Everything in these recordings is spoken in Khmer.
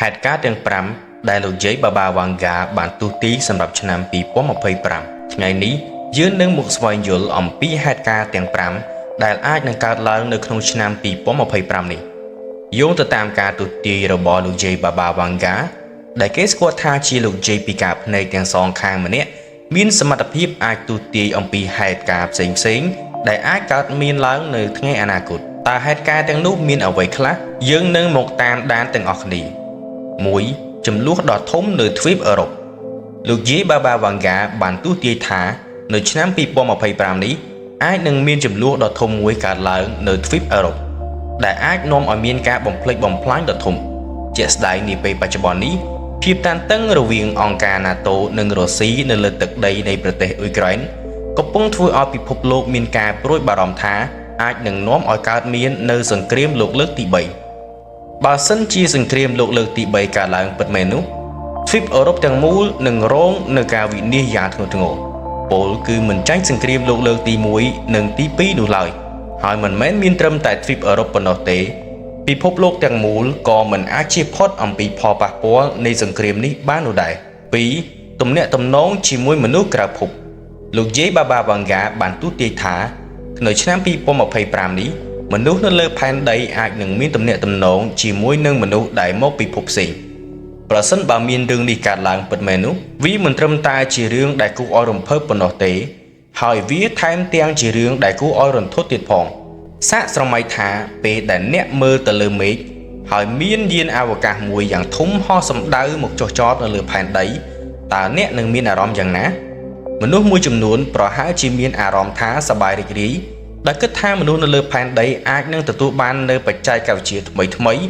ហេតុការណ៍ទាំង5ដែលលោកយាយបាបាវ៉ាងហ្គាបានទស្សន៍ទាយសម្រាប់ឆ្នាំ2025ថ្ងៃនេះយើងនឹងមកស្វែងយល់អំពីហេតុការណ៍ទាំង5ដែលអាចនឹងកើតឡើងនៅក្នុងឆ្នាំ2025នេះយោងទៅតាមការទស្សន៍ទាយរបស់លោកយាយបាបាវ៉ាងហ្គាដែលគេស្គាល់ថាជាលោកយាយពិការភ្នែកទាំងសងខាងម្នាក់មានសមត្ថភាពអាចទស្សន៍ទាយអំពីហេតុការណ៍ផ្សេងៗដែលអាចកើតមានឡើងនៅថ្ងៃអនាគតតើហេតុការណ៍ទាំងនោះមានអ្វីខ្លះយើងនឹងមកតាមដានទាំងអស់គ្នា 1ចំនួនដ៏ធំនៅទ្វីបអឺរ៉ុបលោកយាយបាបាវ៉ាងហ្គាបានទស្សន៍ទាយថានៅឆ្នាំ2025នេះអាចនឹងមានចំនួនដ៏ធំមួយកើតឡើងនៅទ្វីបអឺរ៉ុបដែលអាចនាំឲ្យមានការបំផ្លិចបំផ្លាញដ៏ធំជាក់ស្ដែងនាពេលបច្ចុប្បន្ននេះភាពតានតឹងរវាងអង្គការ NATO និងរុស្ស៊ីនៅលើទឹកដីនៃប្រទេសអ៊ុយក្រែនកំពុងធ្វើឲ្យពិភពលោកមានការព្រួយបារម្ភថាអាចនឹងនាំឲ្យកើតមាននៅសង្គ្រាមលោកលើកទី3 បើសិនជាសង្គ្រាមលោកលើកទី3កើតឡើងពិតមែននោះទ្វីបអឺរ៉ុបទាំងមូលនឹងរងនឹងការវិនាសយ៉ាងធ្ងន់ធ្ងរពោលគឺមិនចាញ់សង្គ្រាមលោកលើកទី1និងទី2នោះឡើយហើយមិនមែនមានត្រឹមតែទ្វីបអឺរ៉ុបប៉ុណ្ណោះទេពិភពលោកទាំងមូលក៏មិនអាចជៀសផុតអំពីផលប៉ះពាល់នៃសង្គ្រាមនេះបាននោះដែរ2ទំនាក់ទំនងជាមួយមនុស្សក្រៅភពលោកយាយបាបាវ៉ាងហ្គាបានទស្សន៍ទាយថានៅឆ្នាំ2025នេះមនុស្សនៅលើផែនដីអាចនឹងមានទំនាក់ទំនងជាមួយនឹងមនុស្សដែលមកពីភពផ្សេងប្រសិនបើមានរឿងនេះកើតឡើងពិតមែននោះវាមិនត្រឹមតែជារឿងដែលគួរឲ្យរំភើបប៉ុណ្ណោះទេហើយវាថែមទាំងជារឿងដែលគួរឲ្យរន្ធត់ទៀតផងសាកស្រមៃថាពេលដែលអ្នកមើលទៅលើមេឃហើយមានយានអវកាសមួយយ៉ាងធំហោះសម្ដៅមកចុះចតនៅលើផែនដីតើអ្នកនឹងមានអារម្មណ៍យ៉ាងណាមនុស្សមួយចំនួនប្រហែលជាមានអារម្មណ៍ថាសប្បាយរីករាយដោយគិតថាមនុស្សនៅលើផែនដីអាចនឹងទទួលបាននូវបច្ចេកវិទ្យាថ្មីៗ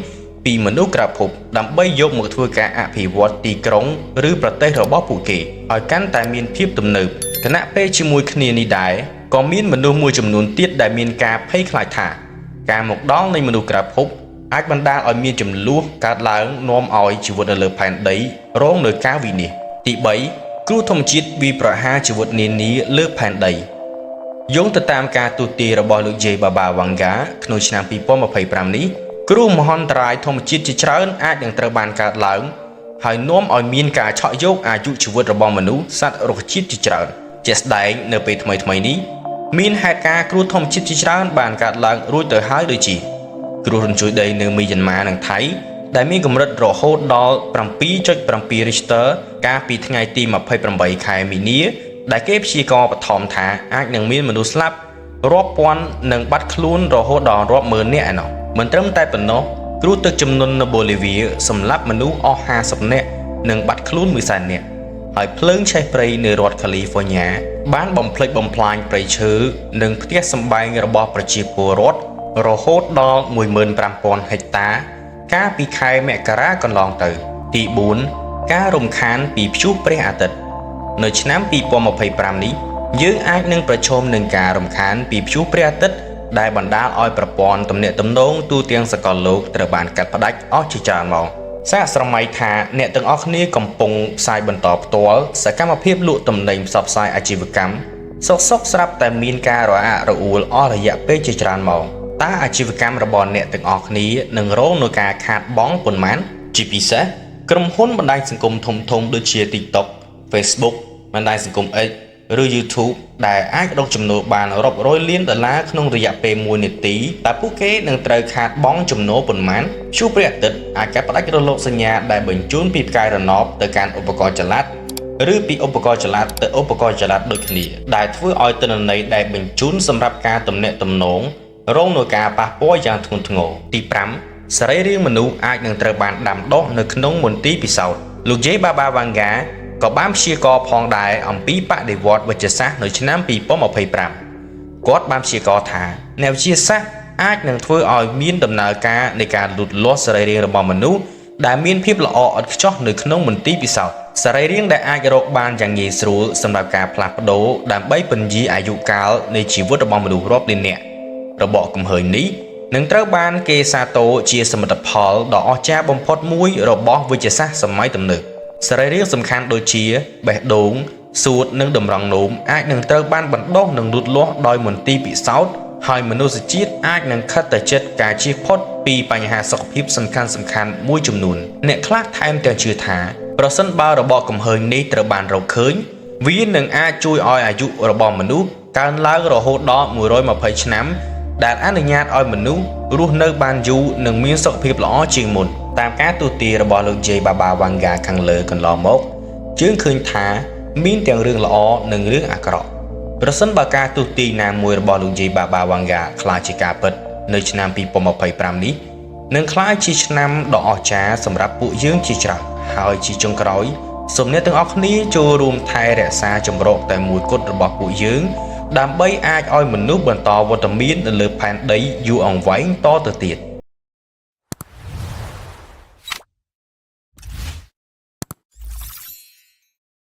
ពីមនុស្សក្រៅភពដើម្បីយកមកធ្វើការអភិវឌ្ឍទីក្រុងឬប្រទេសរបស់ពួកគេឲ្យកាន់តែមានភាពទំនើបខណៈពេលជាមួយគ្នានេះដែរក៏មានមនុស្សមួយចំនួនទៀតដែលមានការភ័យខ្លាចថាការមកដល់នៃមនុស្សក្រៅភពអាចបណ្ដាលឲ្យមានចំនួនកើតឡើងនាំឲ្យជីវិតនៅលើផែនដីរងនូវការវិនាសទី3គ្រោះធម្មជាតិវាយប្រហារជីវិតនានាលើផែនដីយោងទៅតាមការទស្សន៍ទាយរបស់លោកយាយបាបាវ៉ាងហ្គាក្នុងឆ្នាំ2025នេះគ្រោះមហន្តរាយធម្មជាតិជាច្រើនអាចនឹងត្រូវបានកើតឡើងហើយនាំឲ្យមានការឆក់យកអាយុជីវិតរបស់មនុស្សសត្វរុក្ខជាតិជាច្រើនជាក់ស្ដែងនៅពេលថ្មីៗនេះមានហេតុការណ៍គ្រោះធម្មជាតិជាច្រើនបានកើតឡើងរួចទៅហើយដូចជាគ្រោះរញ្ជួយដីនៅមីយ៉ាន់ម៉ានិងថៃដែលមានកម្រិតរហូតដល់7.7 Richter កាលពីថ្ងៃទី28ខែមីនាដែលគេព្យាករណ៍បឋមថាអាចនឹងមានមនុស្សស្លាប់រាប់ពាន់និងបាត់ខ្លួនរហូតដល់រាប់ម៉ឺននាក់ឯណោះមិនត្រឹមតែប៉ុណ្ណោះគ្រោះទឹកជំនន់នៅបូលីវីសម្លាប់មនុស្សអស់50នាក់និងបាត់ខ្លួន1សែននាក់ហើយភ្លើងឆេះព្រៃនៅរដ្ឋកាលីហ្វ័រញ៉ាបានបំផ្លិចបំផ្លាញព្រៃឈើនិងផ្ទះសម្បែងរបស់ប្រជាពលរដ្ឋរហូតដល់15,000ហិកតា កាលពីខែមករាកន្លងទៅ ទី4ការរំខានពីព្យុះព្រះអាទិត្យនៅឆ្នាំ2025នេះយើងអាចនឹងប្រឈមនឹងការរំខានពីព្យុះព្រះអាទិត្យដែលបណ្ដាលឲ្យប្រព័ន្ធទំនាក់ទំនងទូទាំងសកលលោកត្រូវបានកាត់ផ្តាច់អស់ជាច្រើនម៉ោងសាកស្រមៃថាអ្នកទាំងអស់គ្នាកំពុងផ្សាយបន្តផ្ទាល់សកម្មភាពលក់ទំនិញផ្សព្វផ្សាយអាជីវកម្មសុកសុកស្រាប់តែមានការរអាក់រអួលអស់រយៈពេលជាច្រើនម៉ោងតើអាជីវកម្មរបស់អ្នកទាំងអស់គ្នានឹងរងនូវការខាតបង់ប៉ុន្មានជាពិសេសក្រុមហ៊ុនបណ្ដាញសង្គមធំៗដូចជា TikTok Facebook បណ្ដាញសង្គម X ឬ YouTube ដែលអាចរកចំណូលបានរាប់រយលានដុល្លារក្នុងរយៈពេល1នាទីតើពួកគេនឹងត្រូវខាតបង់ចំណូលប៉ុន្មានព្យុះព្រះអាទិត្យអាចកាត់ផ្តាច់រលកសញ្ញាដែលបញ្ជូនពីផ្កាយរណបទៅកាន់ឧបករណ៍ចល័តឬពីឧបករណ៍ចល័តទៅឧបករណ៍ចល័តដូចគ្នាដែលធ្វើឲ្យទិន្នន័យដែលបញ្ជូនសម្រាប់ការទំនាក់ទំនងរងនូវការប៉ះពាល់យ៉ាងធ្ងន់ធ្ងរទី5សរីរាង្គមនុស្សអាចនឹងត្រូវបានដាំដុះនៅក្នុងមន្ទីរពិសោធន៍លោកយាយបាបាវ៉ាងហ្គាក៏បានព្យាករណ៍ផងដែរអំពីបដិវត្តន៍វិទ្យាសាស្ត្រនៅឆ្នាំ2025គាត់បានព្យាករណ៍ថាអ្នកវិទ្យាសាស្ត្រអាចនឹងធ្វើឲ្យមានដំណើរការនៃការលូតលាស់សរីរាង្គរបស់មនុស្សដែលមានភាពល្អឥតខ្ចោះនៅក្នុងមន្ទីរពិសោធន៍សរីរាង្គដែលអាចរកបានយ៉ាងងាយស្រួលសម្រាប់ការផ្លាស់ប្ដូរដើម្បីពន្យាអាយុកាលនៃជីវិតរបស់មនុស្សរាប់លាននាក់របកគំហើញនេះនឹងត្រូវបានគេសាទរជាសមិទ្ធផលដ៏អស្ចារ្យបំផុតមួយរបស់វិទ្យាសាស្ត្រសម័យទំនើបសរីរាង្គសំខាន់ដូចជាបេះដូងសួតនិងតម្រងនោមអាចនឹងត្រូវបានបណ្ដុះនិងលូតលាស់ដោយមន្ទីរពិសោធន៍ ហើយមនុស្សជាតិអាចនឹងខិតទៅជិតការជៀសផុតពីបញ្ហាសុខភាពសំខាន់ៗមួយចំនួនអ្នកខ្លះថែមទាំងជឿថាប្រសិនបើរបកគំហើញនេះត្រូវបានរកឃើញវានឹងអាចជួយឲ្យអាយុរបស់មនុស្សកើនឡើងរហូតដល់120ឆ្នាំដែលអនុញ្ញាតឲ្យមនុស្សរស់នៅបានយូរនិងមានសុខភាពល្អជាងមុនតាមការទស្សន៍ទាយរបស់លោក J Baba Vanga ខាងលើកន្លងមកយើងឃើញថាមានទាំងរឿងល្អនិងរឿងអាក្រក់ប្រសិនបើការទស្សន៍ទាយណាមួយរបស់លោក J Baba Vanga ក្លាយជាការពិតនៅឆ្នាំ2025នេះនឹងក្លាយជាឆ្នាំដ៏អស្ចារ្យសម្រាប់ពួកយើងជាច្រើនហើយជាចុងក្រោយសូមអ្នកទាំងអស់គ្នាចូលរួមថែរក្សាចម្រោកតែមួយគត់របស់ពួកយើងដើម្បីអាចឲ្យមនុស្សបន្តវត្តមាននៅលើផែនដីយូរអង្វែងតទៅទៀត។